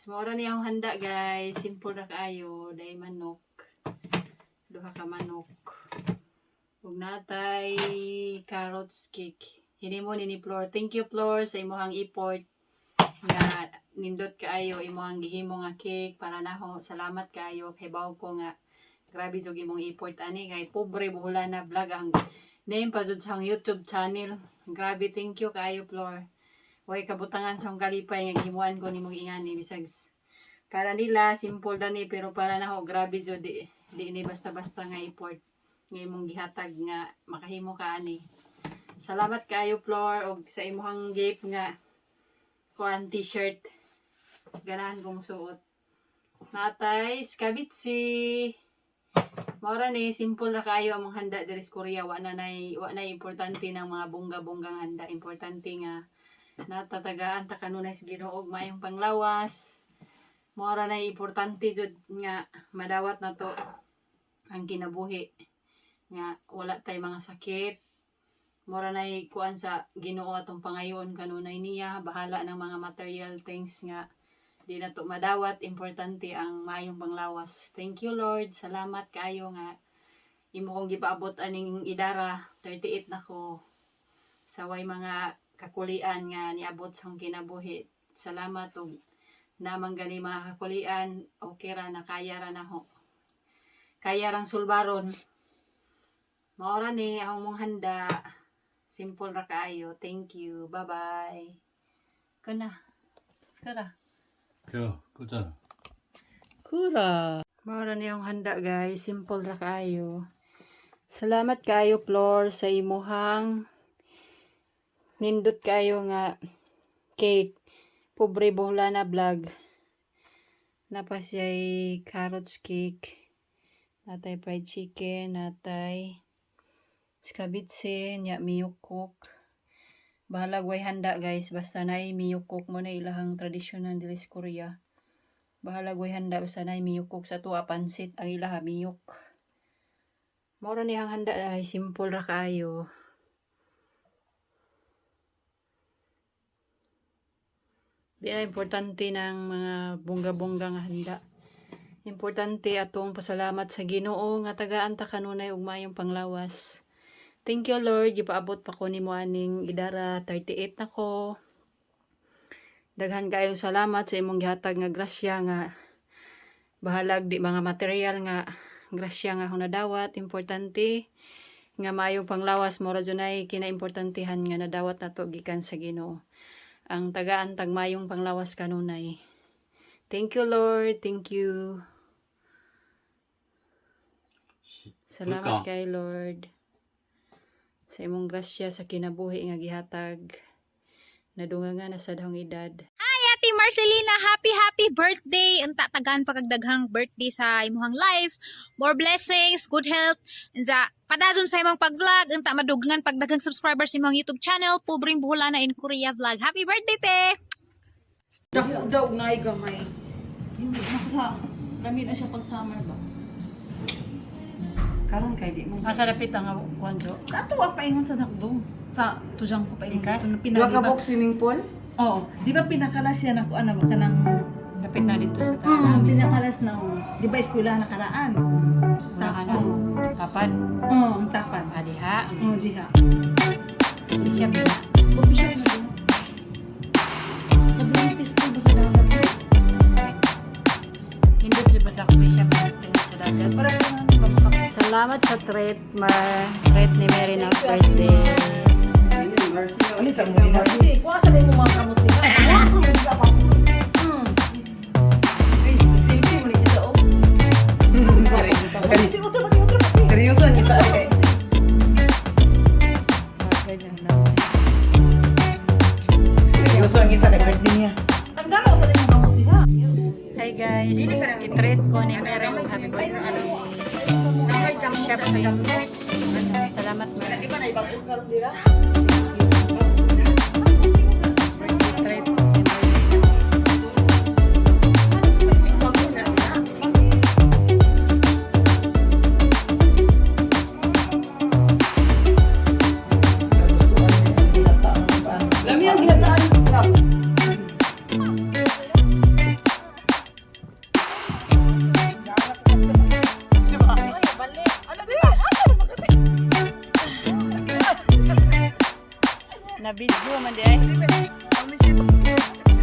Mao ra ni akong handa, guys. Simple ra kaayo. Day manok. Duha ka manok. Ug natay carrots cake. Hinimo ni Flor. Thank you, Flor, sa imong effort nga nindot kaayo imong gihimo nga cake para nako. Salamat kaayo kay bawo ko nga grabe jud imong effort ani kay Pobre Boholana Vlog ang name pa jud sa akong YouTube channel. Grabe, thank you kaayo, Flor. Way kabutangan sa akong kalipay nga gihimuan ko nimong ingani. Bisag para nila simple dani, pero para nako grabe jud. Di ni basta-basta nga effort nga imong gihatag nga makahimo ka ani. Salamat kaayo, Flor, og sa imong gift nga kuan, t-shirt. Ganahan kong suot. Natay skabitsi. Mao ra ni, simple ra kaayo among handa diri sa Korea. Wa na importante ng mga bongga-bonggang handa. Importante nga natatagaan ta kanunay sa Ginoo og maayong panglawas. Mao ra na importante jud nga madawat na to ang kinabuhi nga wala tay mga sakit. Mao ra nay kuan sa Ginoo, atong pangayoon kanunay niya. Bahala ng mga material things nga di na to madawat, importante ang maayong panglawas. Thank you, Lord. Salamat kaayo nga imo kong gipaabot aning idara, 38 na ko, sa way mga kakulian nga niabot sa akong kinabuhi. Salamat og namang gani mga kakulian, okay ra na, kaya ra na ho, kaya rang sulbaron. Mao ra ni akong mong handa. Simple ra kaayo. Thank you. Bye bye. Kana kara. Kyo, kuta. Kura. Mao ra ni akong handa, guys. Simple ra kaayo. Salamat kaayo, Flor, sa imuhang nindot kaayo nga cake. Pobre Boholana Vlog. Napa siya'y carrots cake. Natay fried chicken, natay skabitse, nya miyukok. Bahalag way handa, guys, basta naay miyukok mo na ilahang tradisyon diri sa Korea. Bahalag way handa basta naay miyukok. Sa tuwa pansit, ang ilaha miyok. Mao ra ni ang handa ay simple ra kaayo. Di na importante ng mga bongga-bongga nga handa. Importante atong pasalamat sa Ginoo nga tagaan ta kanunay og maayong panglawas. Thank you, Lord, gipaabot pa ko nimo aning idara, 38 na ko. Daghan kaayong salamat sa imong gihatag nga grasya nga bahalag di mga material nga grasya nga akong nadawat. Importante nga maayong panglawas, mo ra jud kinaimportantehan nga nadawat nato gikan sa Ginoo. Ang tagaan tag maayong panglawas kanunay. Thank you, Lord. Thank you. Salamat kay Lord sa imong grasya sa kinabuhi nga gihatag. Nadungangan na sa dahong edad. Hi, Ate Marcelina! Happy, happy birthday! Unta tagaan pa kag daghang birthday sa imong life. More blessings, good health. Unsa padadon sa imong pag-vlog, unta madugangan pag daghang subscribers sa imong YouTube channel, Pobreng Boholana in Korea Vlog. Happy birthday, te! Dako daw ngay gamay. Hindi na sa lami na siya pag summer ba. Karon kay di man. Asa dapit ang kuan, Jo? Sa ato pa paingon sa dakdo. Sa tujang ko paingon. Ikas? Pina, Duha di ka ba? box swimming pool? Oo. Di ba pinakalas yan ako ana kanang Dapit na dito sa pinakalas na oh. Di ba eskwela nakaraan? Unahan na. Oo. Kapan? Oo, ang tapan. Adiha. Oo, diha. Siya ba? Coffee shop na din. Sabi peaceful ba sa dagat? Hindot siya ba sa coffee shop tingin sa dagat? Para sa ano ba maka Salamat sa treat, ma treat ni Mary ng birthday. Ano sa muli natin? Hindi, kuha sa mo mga kamot nila. Ay, selfie mo ni kita oh. Sige, sige, utro pati, utro pati. Seryoso ang isa ay. Seryoso ang isa kay birthday niya. Tanggalaw sa rin yung kamot diha. Hi guys, kitreat ko ni Mary ng happy birthday. Shop sa iyo. Salamat, Mary. Di ba na ibang karon dira? Birthday treat ni Mary. Lami ang ginataan, Raps. Na video man di ay. Ang miss ito.